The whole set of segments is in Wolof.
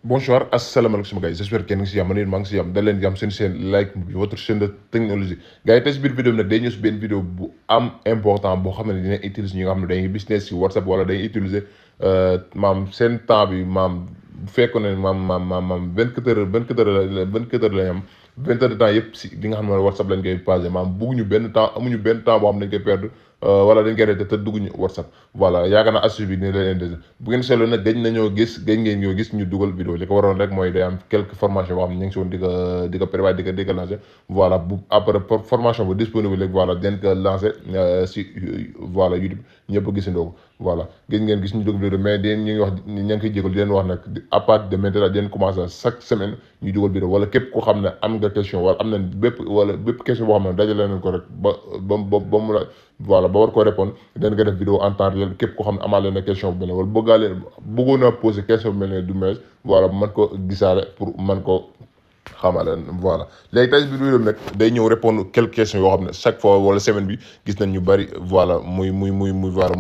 Bonjour, asalaamaaleykum gars yi j'espère que ngeen ngi si jàmm man maa ngi si jàmm da leen jàmm seen chaîne Like Movie votre chaîne de technologie gars yi tey si biir vidéo bi nag day ñëw si benn vidéo bu am important boo xam ne dina utiliser ñi nga xam ne dañuy business si WhatsApp wala dañuy utiliser maam seen temps bi maam bu fekkoon ne maam 24 heures lañ am 20 heures de temps yëpp si li nga xam ne WhatsApp lañ koy passé maam bugguñu benn temps amuñu benn temps boo xam ne dañ koy perdre wala dañ koy rete te dugguñu WhatsApp voilà yaakaar naa astuce bi dina leen intéressé bu ngeen seetloo nag gëj nañoo gis gëj ngeen ñoo gis ñu dugal vidéo li ko waroon rek mooy day am quelques formations boo xam ne ñu ngi si woon di ko prévoir di ko lancé voilà bu après formation bu disponible rek voilà den ko lancé si voilà YouTube ñëpp gisandoo ko voilà gëj ngeen gis ñu dugal vidéo mais ñu ngi wax ñu ngi koy jégal di leen wax nag à partir de maintenant di leen commencé chaque semaine ñu dugal vidéo wala képp koo xam ne am nga question wala am na bépp question boo xam ne dajale nañ ko rek ba mu la voilà ba war koo répondre dañ ko def vidéo en temps réel képp koo xam ne amaale na question bu mel ne wala bëggoon a poser question bu mel ne du moins voilà mën ko gisaale pour mën ko xamale voilà léegi tey bi vidéo nag day ñëw répondre quelques questions yoo xam ne chaque fois wala semaine bi gis nañ ñu bari voilà muy voilà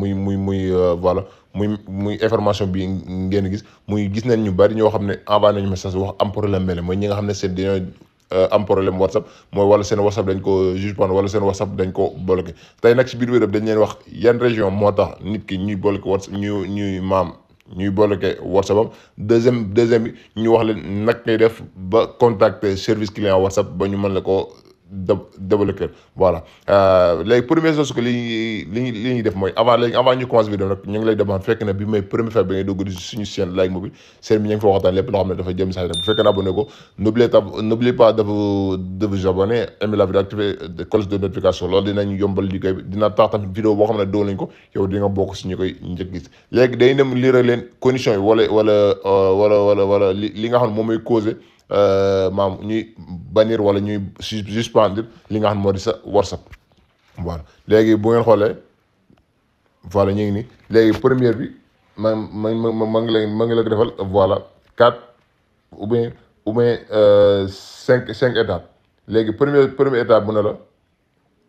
voilà muy information bi ngeen gis muy gis nañ ñu bari ñoo xam ne envoyé nañu message wax am problème mel mooy ñi nga xam ne seen dañoo am problème WhatsApp mooy wala seen WhatsApp dañ ko suspendre wala seen WhatsApp dañ ko bloqué tey nag si biir vidéo dañ leen wax yan région moo tax nit ki ñuy bloqué WhatsApp ñuy bloqué WhatsApp am deuxième bi ñu wax leen nag ngay def ba contacter service client WhatsApp ba ñu mën la ko débloquer voilà léegi première chose que li ñuy def mooy avant ñu commencé vidéo nag ñu ngi lay demande fekk na bi may première fois bi ngay dugg di suñu chaîne Like Movie chaîne bi ñu ngi fa waxtaan lépp loo xam ne dafa jëm saa rek bu fekkee ne abonné ko n'oubliez pas de vous abonner aimer la vidéo activer cloche de notification loolu dinañ yombal liggéey bi dina tax tamit vidéo boo xam ne doon nañ ko yow di nga bokk si ñu koy njëkk gis léegi day dem lire leen conditions yi wala li nga xam ne moom mooy causé maam ñuy bannir wala ñuy suspendre li nga xam moo di sa WhatsApp voilà léegi bu ngeen xoolee voilà ñu ngi nii léegi première bi ma ngi la ko defal voilà 4 ou bien 5 étapes léegi première étape mu ne la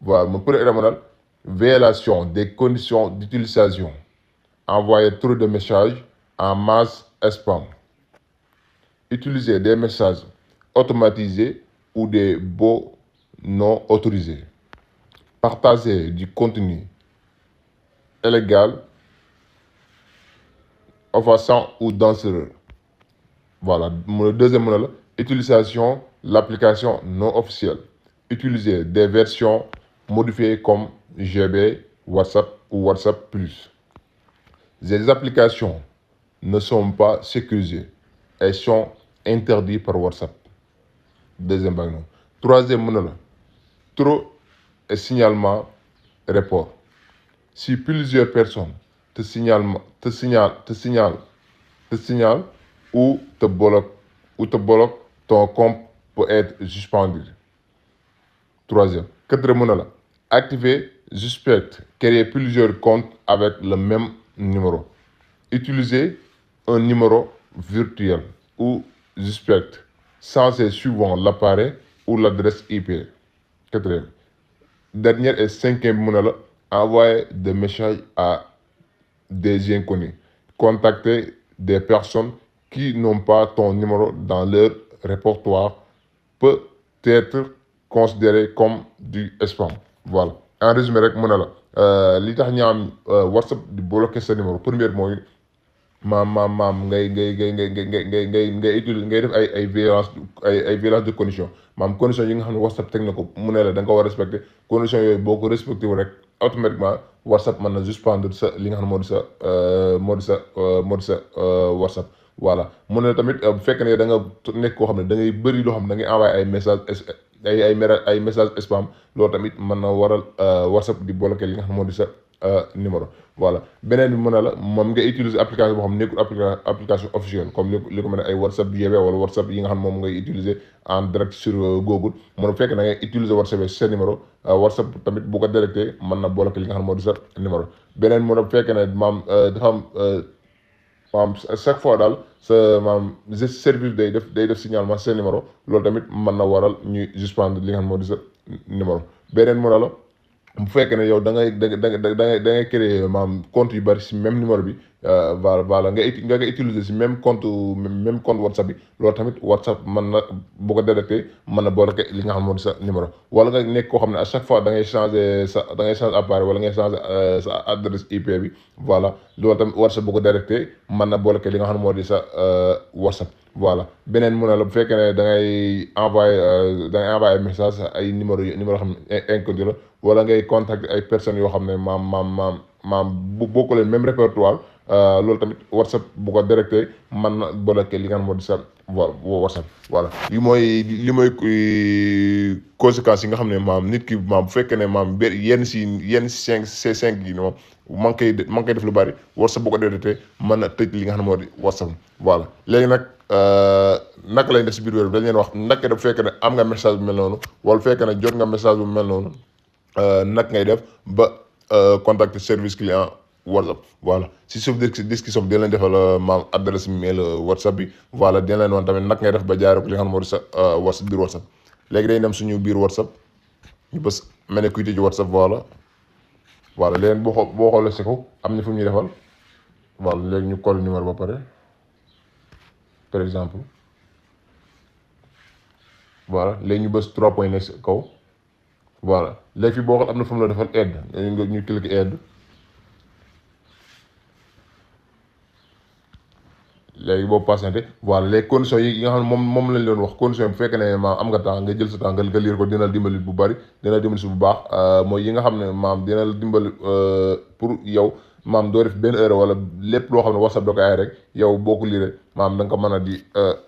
voilà mon première étape mu ne la violation des conditions d'utilisation envoyer trop de messages en masse spam. Utiliser des messages automatisés ou des bots non autorisés. Partager du contenu illégal, offensant ou dangereux. Voilà. Le deuxième, utilisation de l'application non officielle. Utiliser des versions modifiées comme GB, WhatsApp ou WhatsApp Plus. Ces applications ne sont pas sécurisées. Elles sont interdites par WhatsApp. Deuxième bague. Troisième, trop et signalement report. Si plusieurs personnes te signalent ou te bloquent, ton compte peut être suspendu. Troisième. Quatrième, activer suspect, créer plusieurs comptes avec le même numéro. Utiliser un numéro virtuel ou suspect censé suivant l'appareil ou l'adresse IP. Quatrième. Dernière et cinquième, envoyer des messages à des inconnus. Contacter des personnes qui n'ont pas ton numéro dans leur répertoire peut être considéré comme du spam. Voilà. En résumé rek mu ne la li tax ñu am WhatsApp di bloquer sa numéro première mooy maam ngay utiliser ngay def ay violence de condition maam condition yi nga xam ne WhatsApp teg na ko mu ne la da nga ko war a respecté condition yooyu boo ko respecté wu rek automatiquement WhatsApp mën na suspendre sa li nga xam ne moo di sa WhatsApp voilà mu ne la tamit bu fekkee ne da nga nekk koo xam ne da ngay bëri loo xam ne da ngay envoyé ay message ay message spam loolu tamit mën na waral WhatsApp di bloqué li nga xam ne moo di sa numéro voilà beneen bi mën na la moom nga utiliser application boo xam ne nekkul application officielle comme li ko mel ne ay WhatsApp GB wala WhatsApp yi nga xam ne moom ngay utiliser en direct sur Google mu ne bu fekkee da ngay utiliser WhatsApp sa numéro WhatsApp tamit bu ko directé mën na bloqué li nga xam ne moo di sa numéro beneen mu ne bu fekkee ne maam dafa am maam chaque fois daal sa maam service day def signalement sa numéro loolu tamit mën na waral ñuy suspendre li nga xam ne moo di sa numéro beneen mu ne la bu fekkee ne yow da ngay créer maam compte yu bari si même numéro bi voilà nga koy utiliser si même compte WhatsApp bi loolu tamit WhatsApp mën na bu ko détecté mën na bloqué li nga xam moo di sa numéro wala nga nekk koo xam ne à chaque fois da ngay changer appareil wala ngay changer sa adresse IP bi voilà loolu tamit WhatsApp bu ko détecté mën na bloqué li nga xam ne moo di sa WhatsApp voilà beneen mu ne la bu fekkee ne da ngay envoyé message ay numéro xam ne inconnu la wala ngay contacter ay personnes yoo xam ne maam bu bokk leen même répertoire loolu tamit WhatsApp bu ko directé mën na bloqué li nga xam moo di sa WhatsApp voilà li mooy conséquences yi nga xam ne maam nit ki maam bu fekkee ne maam yenn cinq yi moom man koy def lu bari WhatsApp bu ko détecté mën na tëj li nga xam ne moo di WhatsApp voilà léegi nag naka lañ def si biir wér bi dañ leen wax naka bu fekkee ne am nga message bu mel noonu wala bu fekkee ne jot nga message bu mel noonu nag ngay def ba contacter service client WhatsApp voilà si suuf description bi dina leen defal maam adresse mail WhatsApp bi voilà dina leen woon tamit nag ngay def ba jaaree ko li nga xam ne moo di sa WhatsApp biir WhatsApp léegi dañuy dem suñu biir WhatsApp ñu bës mel ne kuy tëj WhatsApp voilà léegi boo xoolee si kaw am na fu ñuy defal voilà léegi ñu colle numéro ba pare par exemple voilà léegi ñu bës 3 points nekk si kaw voilà léegi fii boo xool am na fu mu la defal aide ñu cliquer aide léegi boobu patienté voilà les conditions yi nga xam ne moom lañ leen wax condition bu fekkee ne maam am nga temps nga jël sa temps nga lire ko dina la dimbali bu bari dina la dimbali si bu baax mooy yi nga xam ne maam dina la dimbali pour yow maam doo def benn erreur wala lépp loo xam ne WhatsApp da ko ay rek yow boo ko lire maam da nga ko mën a di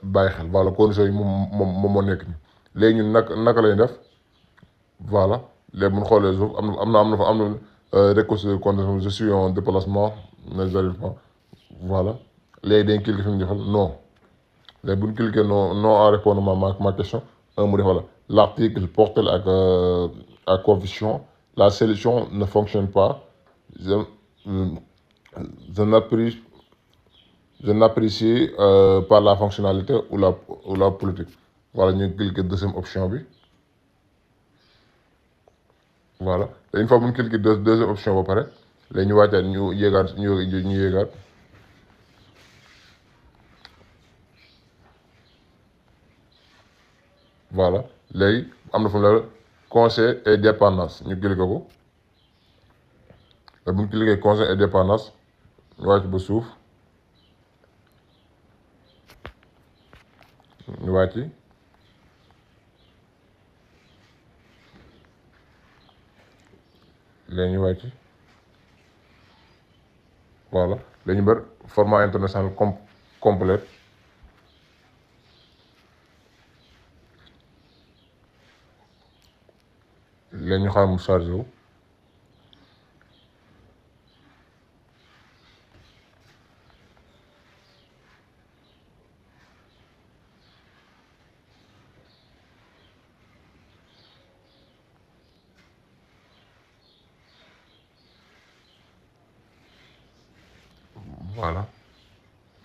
bàyyi xel voilà conditions yi moom moo nekk nii léegi ñun naka lay def voilà léegi bu ñu xoolee suuf am na reconstituer condition je suis en déplacement mais j'arrive pas voilà léegi dañ cliquer fi mu defal non léegi bu ñu cliquer non à répondre ma question mu defal l'article porte à confusion la solution ne fonctionne pas je je n'apprécie je n'apprécie pas la fonctionnalité ou la politique voilà ñu cliquer deuxième option bi voilà te une fois bu ñu cliquer deuxième option ba pare léegi ñu wàccaat ñu yéegaat voilà léegi am na fu mu la conseil et dépendance ñu cliquer ko te bu ñu cliquer conseil et dépendance ñu wàcc ba suuf ñu wàcc léegi ñu wàcc voilà léegi ñu bar format international complet léegi ñu xaar mu chargé wu voilà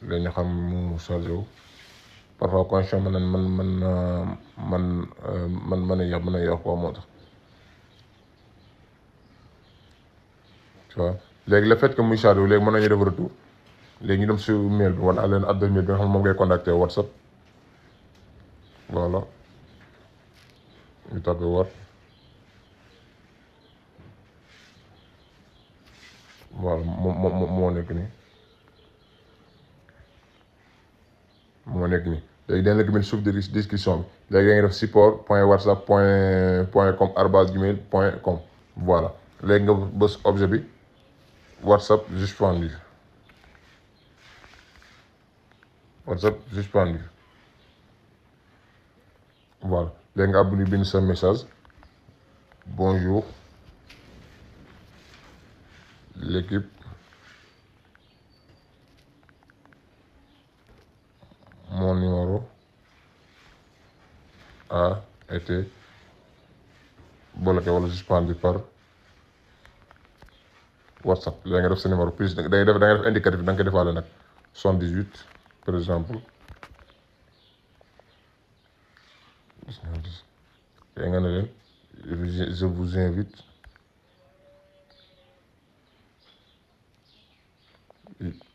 léegi ñu xam mu chargé wu parfois connexion mën a yàqu quoi moo tax tu vois léegi le fait que muy chargé wu léegi mën nañu def retour léegi ñu dem si mail bi wan a leen adresse mail bi nga xam ne moom ngay contacté WhatsApp voilà ñu tapé wat voilà moo nekk nii léegi dañ la ko mel suuf de discussion bi léegi da ngay def support point whatsapp point com @gmail point com voilà léegi nga bës objet bi WhatsApp suspendu voilà léegi nga abonné bind sa message bonjour l'équipe mon numéro a été bloqué wala suspendu par WhatsApp léegi nga def sa numéro plus da ngay def indicatif da nga koy defaale nag 78 par exemple léegi nga ne leen je vous invite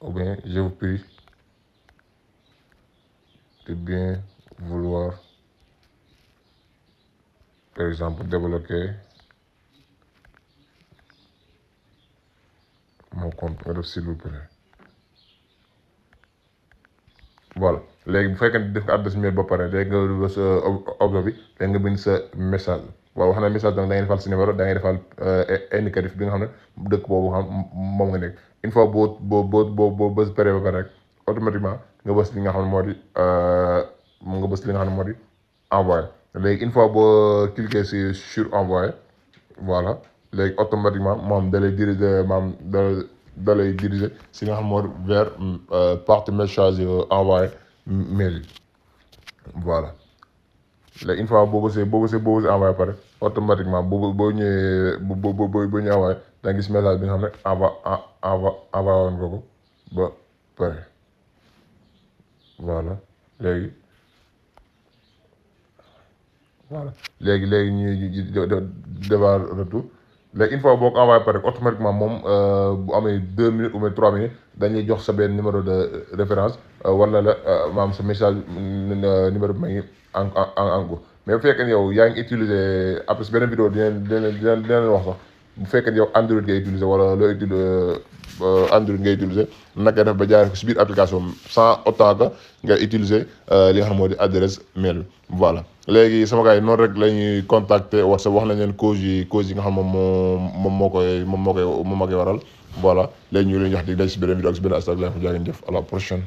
ou bien je vous prie de bien vouloir, par exemple, débloquer mon compte nga def s'il vous plaît. Voilà léegi bu fekkee ne def nga adresse mail ba pare léegi nga dugal sa objet bi léegi nga bind sa message waaw wax na message nag da ngay defal sa numéro da ngay defal indicatif bi nga xam ne dëkk boobu xam moom nga nekk une fois boo bës pare ba pare rek automatiquement nga bës li nga xam ne moo di nga bës li nga xam ne moo di envoyé léegi une fois boo cliquer sur envoyé voilà léegi automatiquement moom da lay diriger maam da lay diriger si nga xam moo di vers partie message envoyé mail yi voilà léegi une fois boo bësee envoyé pare automatiquement boo ñëwee boo ñëwee envoyé da nga gis message bi nga xam ne envoyé woon nga ko ba pare voilà léegi ñu defar retour léegi une fois boo ko envoyé pare automatiquement moom bu amee 2 minutes ou bien 3 minutes dañuy jox sa benn numéro de référence wala la maam sa message numéro bi ma ngi en cours mais bu fekkee ne yow yaa ngi utiliser après si beneen vidéo dina wax sax bu fekkee ne yow Android ngay utiliser wala loo utiliser Android ngay utiliser naka def ba jaaree ko si biir application sans autant que nga utiliser li nga xam moo di adresse mail bi voilà. léegi sama gars yi noonu rek la ñuy contacter WhatsApp wax nañ leen cause yi nga xam moom moo koy waral voilà léegi ñu ngi leen di wax di daje si beneen vidéo ak si beneen astag la jaa ngeen jëf à la prochaine.